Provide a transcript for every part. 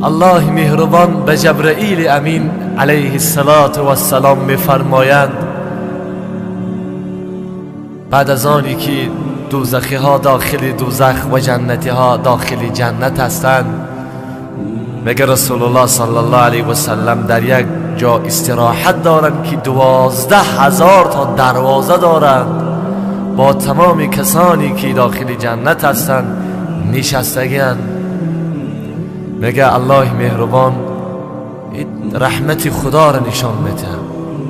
الله مهربان به جبرئیل امین علیه الصلاة والسلام میفرمایند بعد از آنی که دوزخی ها داخل دوزخ و جنتی ها داخل جنت هستند، میگه رسول الله صلی الله علیه و سلم در یک جا استراحت دارند که 12,000 تا دروازه دارند، با تمام کسانی که داخل جنت هستند نشستگی‌اند. میگه الله مهربان رحمت خدا را نشان میده،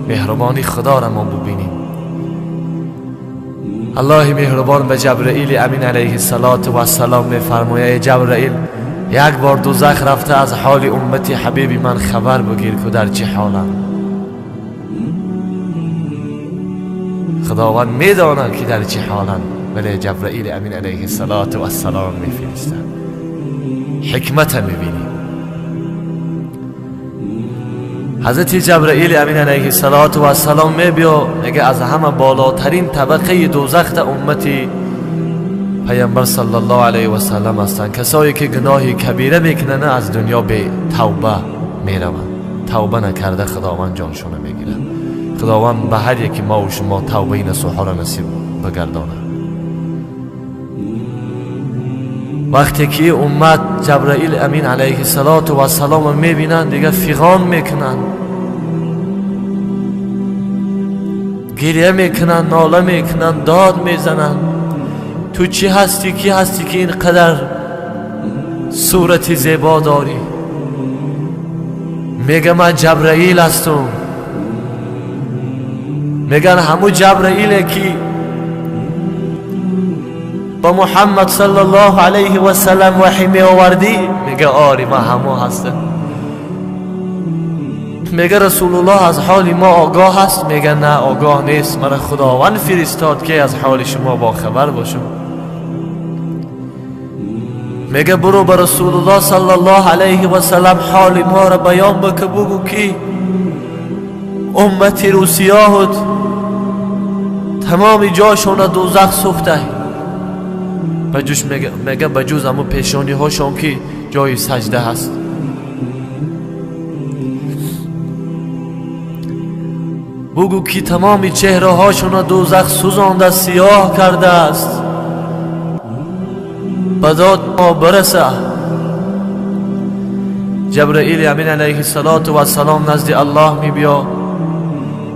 مهربانی خدا را ما ببینیم. الله مهربان به جبرئیل امین علیه الصلاة والسلام میفرماید جبرئیل یک بار دوزخ رفته از حال امت حبیب من خبر بگیر که در چه حالند. خداوند میداند که در چه حالند، ولی جبرئیل امین علیه الصلاة والسلام میفرستد. حکمت میبینیم. حضرت جبرئیل امین علیه الصلاة والسلام میبیا میگه از همه بالاترین طبقه دوزخ امتی پیامبر صلی الله علیه و سلم هستند، کسایی که گناه کبیره میکنن از دنیا به توبه میروند، توبه نکرده خداوند جانشون میگیره. خداوند به هر یکی ما و شما توبه نصوحه را نصیب بگردانه. وقتی که امت جبرئیل امین علیه الصلاة والسلام میبینن دیگه فیغان میکنن، گریه میکنن، ناله میکنن، داد میزنن. تو چی هستی؟ کی هستی که اینقدر صورت زیبا داری؟ میگه من جبرئیل هستم. میگن همو جبرئیله که با محمد صلی الله علیه و سلم وحی می آوردی؟ میگه آری من همو هستم. میگه رسول الله از حال ما آگاه هست؟ میگه نه آگاه نیست، مرا خداوند فرستاد که از حال شما با خبر باشم. میگه برو به رسول الله صلی الله علیه و سلم حال ما را بیان بکه، بگو که امت روسیاهت تمام جاشون دوزخ سوخته، بجوش میگه بجوز امو پیشانی هاشون که جای سجده هست. بگو که تمام چهره هاشون دوزخ سوزانده سیاه کرده است، به داد ما برسه. جبرئیل امین علیه الصلاة والسلام نزد الله می بیا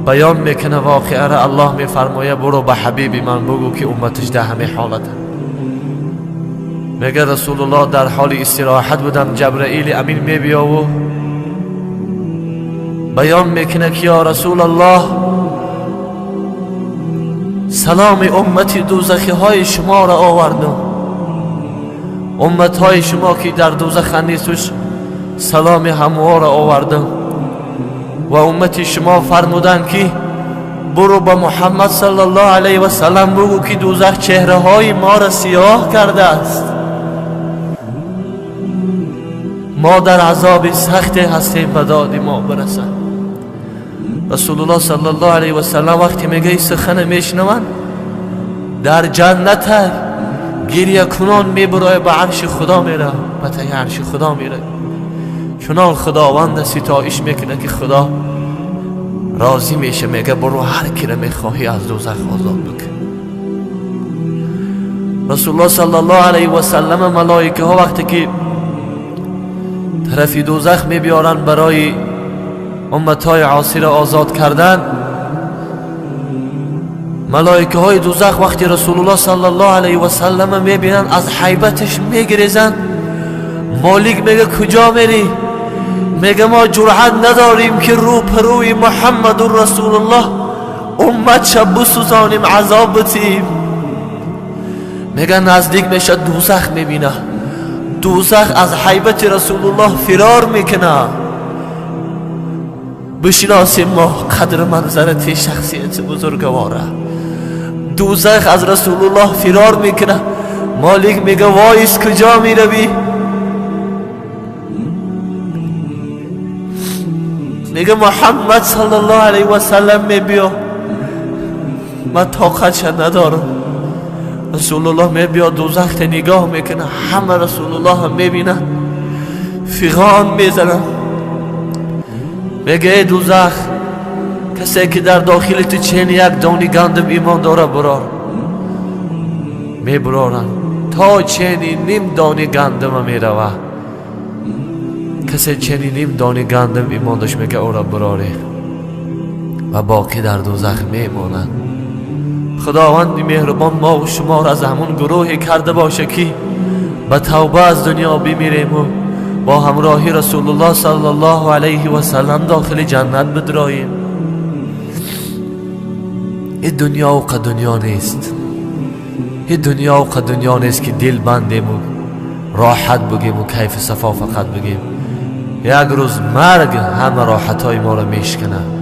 بیان میکنه واقعه را. الله میفرمایه برو به حبیب من بگو که امتش در همه حالته. میگه رسول الله در حال استراحت بودم، جبرئیل امین می بیا و بیان میکنه که یا رسول الله سلام امت دوزخی های شما را آوردم، امت های شما که در دوزخ نیستش سلام هموها را آوردم و امت شما فرمودن که برو به محمد صلی الله علیه و سلم بگو که دوزخ چهره های ما را سیاه کرده است، ما در عذاب سخت هستیم، به داد ما برسد. رسول الله صلی الله علیه و سلم وقتی میگه این سخن میشنون در جنت گریه کنان میبرای به عرش خدا میره، به ته عرش خدا میره، چنان خداوند ستایش میکنه که خدا راضی میشه. میگه برو هر کی را میخواهی از دوزخ آزاد بکن. رسول الله صلی الله علیه و سلم ملائکه ها وقتی که طرف دوزخ میبیارن برای امتهای عاصی را آزاد کردن، ملائکه های دوزخ وقتی رسول الله صلی الله علیه و سلم میبینن از حیبتش میگریزن. مالک میگه کجا میری؟ میگه ما جرأت نداریم که رو پروی محمد رسول الله امت شب بسوزانیم عذاب بتیم. میگه نزدیک میشه دوزخ میبینه، دوزخ از حیبت رسول الله فرار میکنه. بشناسیم ما قدر منظرت شخصیت بزرگواره. دوزخ از رسول الله فرار میکنه. مالک میگه وایس کجا میروی؟ میگه محمد صلی الله علیه و سلم میبیا، من طاقتش ندارم، رسول الله میبیاد دوزخ نگاه میکنه، همه رسول الله هم میبینن، فیغان میزنن، میگه ای دوزخ، کسی که در داخل تو چین یک دانی گندم ایمان داره برار. میبرارن تا چینی نیم دانی گندم میروه. کسی چینی نیم دانی گندم ایمان داشت، میگه او را براره و باقی در دوزخ میمانند. خداوند مهربان ما و شما را از همون گروهی کرده باشه که به توبه از دنیا بمیریم و با همراهی رسول الله صلی الله علیه و سلم داخل جنت بدراییم. این دنیا و دنیا نیست، این دنیا و دنیا نیست که دل بندیم و راحت بگیم و کیف صفا فقط بگیم. یک روز مرگ همه راحت های ما را میشکنه.